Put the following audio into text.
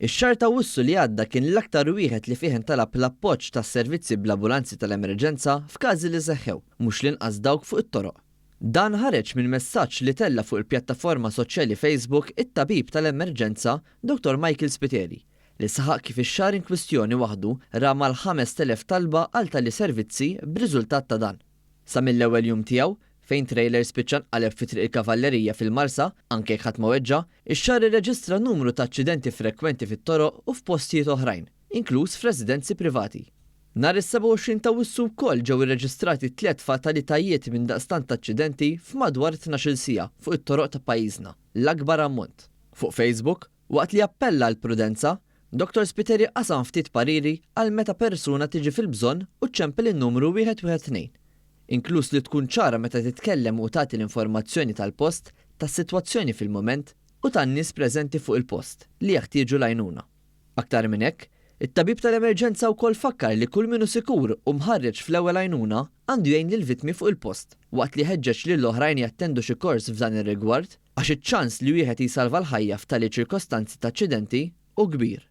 Ix-xahar t'Awwissu li għadda kien l-aktar wieħed li fih intalab l-appoġġ tas-servizzi bl-ambulanzi tal-emerġenza f'każi li seħħew, mhux l-inqas dawk fuq it-toroq. Dan ħareġ minn messaġġ li tella' fuq il-pjattaforma soċjali Facebook it-tabib tal-emerġenza Dottor Michael Spiteri, li saħaq kif ix-xahar inkwistjoni waħdu ra mal-5,000 talba għal tali servizzi b'riżultat ta' dan. Sa mill-ewwel jum tiegħu, fejn trailer spiċċa nqaleb fi Triq il-Kavallerija fil-Marsa, anke jekk ħadd ma weġġa', ix-xahar irreġistra numru ta' aċċidenti frekwenti fit-toroq u f'postijiet oħrajn, inkluż f'residenzi privati. Nhar is-27 t'Awwissu wkoll ġew irreġistrati tlett fatalitajiet minn daqstant aċċidenti f'madwar 12-il siegħa fuq it-toroq ta' pajjiżna, l-akbar ammont. Fuq Facebook, Waqt li appella għall-prudenza, Dottor Spiteri qasam ftit pariri għal meta persuna tiġi fil-bżonn u ċċempel in-numru 112, inkluż li tkun ċara meta titkellem u tagħti l-informazzjoni tal-post, tas-sitwazzjoni fil-mument u tan-nies preżenti fuq il-post li jeħtieġu l-għajnuna. Aktar minn hekk, it-tabib tal-emerġenza wkoll fakkar li kull min hu sikur u mħarreġ fl-ewwel għajnuna għandu jgħin lill-vittmi fuq il-post, waqt li ħeġġeġ lil oħrajn jattendu xi kors f'dan ir-rigward għax iċ-ċans li wieħed jsalva l-ħajja f'tali ċirkostanzi ta' aċċidenti hu kbir.